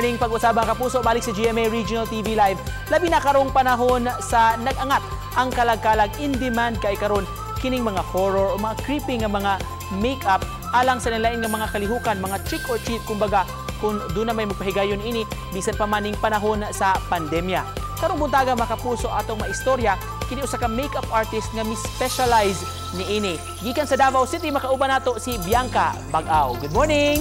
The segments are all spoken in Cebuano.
Morning, pag-usabang kapuso, balik sa GMA Regional TV Live. Labi na karong panahon sa nag-angat ang kalag-kalag, in demand kay karon kining mga horror o mga creepy nga mga makeup alang sa nilain nga mga kalihukan, mga trick or treat kumbaga, kung doon na may magpahigayon ini bisan pa maning panahon sa pandemya. Karong buntaga, mga kapuso, atong maistorya kini usa ka makeup artist nga mi-specialize niini. Gikan sa Davao City, makauban nato si Bianca Bagao. Good morning.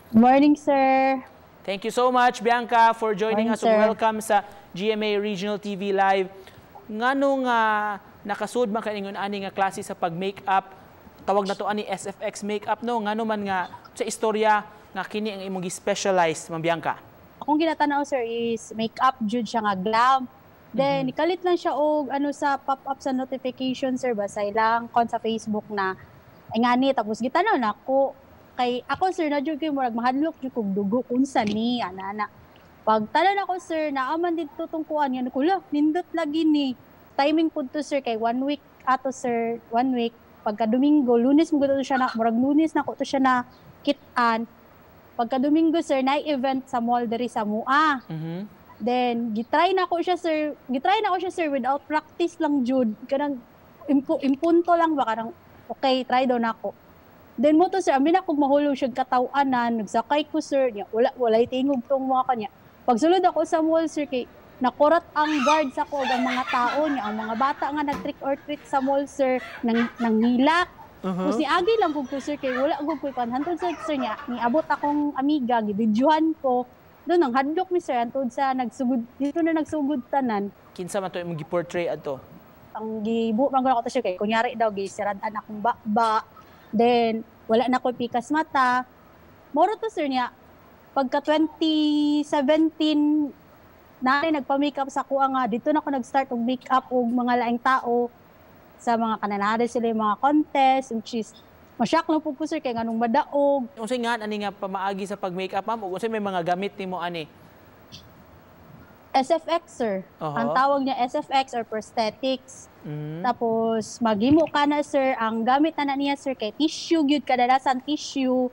Morning, sir. Thank you so much, Bianca, for joining Morning, us. Sir. Welcome sa GMA Regional TV Live. Ngano nga nakasud man ka ingon ani nga klase sa pag-makeup, tawag na to ani SFX makeup, no? Ngano man nga sa istorya nga kini ang imong gi-specialize, Ma'am Bianca? Akong ginatanaw, sir, is makeup jud siya nga glam. Then nikalit lang siya og ano sa pop-up sa notification, sir, ba sa ilang kon sa Facebook na ay ngani, tapos gitanaw na ako kay ako, sir, na jud kay murag mahadlok jud kog dugo, unsa ni ana ana. Pag tanaw nako, sir, naa man didto tong kuan yan ko, la, nindot lagi ni. Timing pud to, sir, kay one week ato, sir, one week pagka Domingo, Lunes mo to siya na, murag Lunes na ko to siya na kitaan. Pagka Domingo, sir, na event sa mall diri sa Mua. Then gitry na ko siya, sir, gitry na ko siya, sir, without practice lang jud, kanang impunto lang ba, kanang okay, try daw nako. Then mo to, sir, amin ako mahulog siya katawanan, nagsakay ko, sir, niya wala, walay tingog tong mga kanya. Pagsulod ako sa mall, sir, kay nakurat ang guard sa ko ug ang mga tao niya, ang mga bata nga nag trick or treat sa mall, sir, nang nangilak. Tapos niagi lang ko, sir, kay wala ko koy pan hantod sa sir niya niabot akong amiga, gibidyohan ko doon ang hadlok mi, sir, hantod sa nagsugod dito na nagsugod tanan. Kinsa man to imong gi-portray adto? Ang gibuhat man gud ako to, sir, kay kunyari daw gisirad-an akong baba, then wala na ko pikas mata. Moro to, sir, niya pagka 2017 na nagpa-makeup sa kuha nga dito na ako nag-start og makeup og mga laing tao sa mga kananada sila yung mga contest, which is masyak lang po ko, sir, kay nganong madaog. Unsay nga ani nga pamaagi sa pag-makeup, ma'am, ug unsay may mga gamit nimo ani? SFX, sir. Ang tawag niya SFX or prosthetics. Tapos maghimo ka na, sir, ang gamit na niya, sir, kay tissue gyud kadalasan, tissue,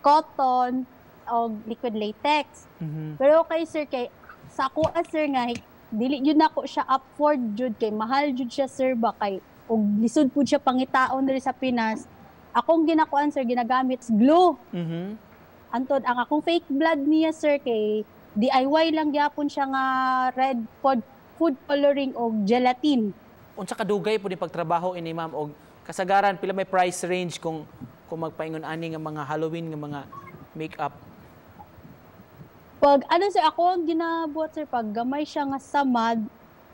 cotton o liquid latex. Pero kay sir, kay sa ako ah, sir, nga dili jud nako siya afford jud kay mahal jud siya, sir, ba kay ug lisod pud siya pangitaon diri sa Pinas. Akong ginakuan, sir, ginagamit glue. Antod ang akong fake blood niya, sir, kay DIY lang gyapon siya nga red food coloring og gelatin. Unsa kadugay pud ni pagtrabaho ini, ma'am, og kasagaran pila may price range kung magpaingon ani nga mga Halloween nga mga makeup? Pag ano, sir, ako ang ginabuhat, sir, pag gamay siya nga samad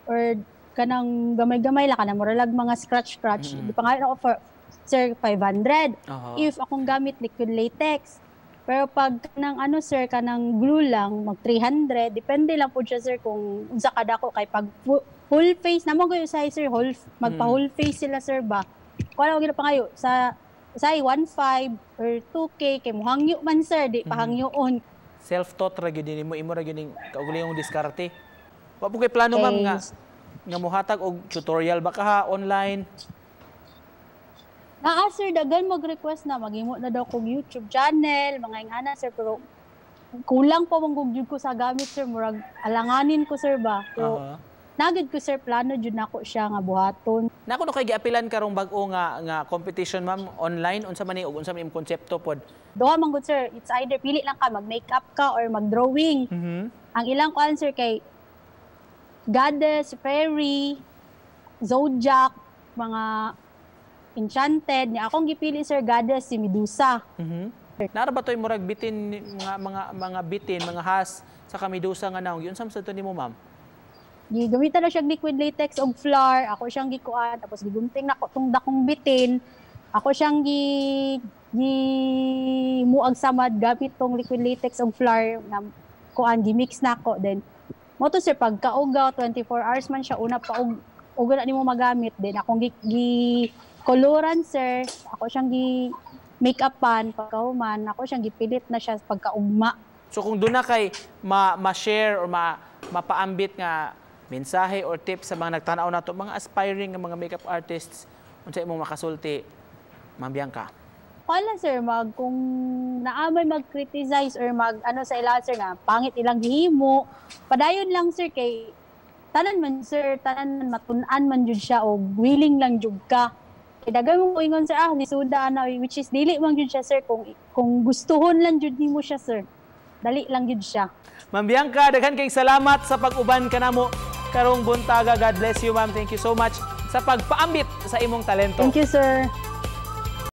or kanang gamay-gamay lang kanang muralag mga scratch scratch, di pa nga ako for sir 500. If akong gamit liquid latex. Pero pag kanang ano, sir, kanang glue lang, mag 300, depende lang po siya, sir, kung unsa kadako kay pag full face namo gayo sa sir, whole magpa whole face sila, sir, ba. Kung ano gina pa ngayo sa 1.5 or 2K kay muhangyo man, sir, di pahangyoon. Self-taught ra gyud nimo, imo ra gyud ning kaugalingong diskarte. Wa po kay plano, ma'am, nga nga mohatag og tutorial ba ka ha online? Naa, sir, daghan mag-request na maghimo na daw kog YouTube channel, mga ingana, sir, pero kulang pa man gud ko sa gamit, sir, murag alanganin ko, sir, ba. Pero nagid ko, sir, plano jud nako siya nga buhaton. Nako no kay giapilan karong bag-o nga nga competition, ma'am, online, unsa man ni ug unsa man imong konsepto pod? Duha man gud, sir, it's either pili lang ka, mag-makeup ka or mag-drawing. Ang ilang kuan, sir, kay goddess, fairy, zodiac, mga enchanted. Ni akong gipili, sir, goddess si Medusa. Nara ba to'y murag bitin, mga bitin, mga has sa kamidusa nga naong giunsa man sa to nimo, ma'am? Gigamitan na siya liquid latex og flour, ako siyang gikuan, tapos gigunting nako tong dakong bitin. Ako siyang gi gi muag samad gamit tong liquid latex og flour nga kuan, gi-mix nako. Then mo to, sir, pagkaugaw, 24 hours man siya una pa og na nimo magamit. Then akong gi koloran, sir, ako siyang gi make-upan. Pagkahuman, ako siyang gipilit na siya pagkaugma. So kung doon na kay ma ma-share or mapaambit nga mensahe or tips sa mga nagtanaw nato, mga aspiring nga mga makeup artists, unsa imong makasulti, Ma'am Bianca? Wala, sir, kung naamay mag-criticize or mag ano sa ila, sir, nga pangit ilang gihimo, padayon lang, sir, kay tanan man, sir, tanan man matun-an man jud siya og willing lang jud ka. Kay daghan mo ingon, sir, ah, lisuda na, which is dili man jud siya, sir, kung gustuhon lang jud nimo siya, sir. Dali lang jud siya. Ma'am Bianca, daghan kay salamat sa pag-uban kanamo karong buntaga. God bless you, ma'am. Thank you so much sa pagpaambit sa imong talento. Thank you, sir.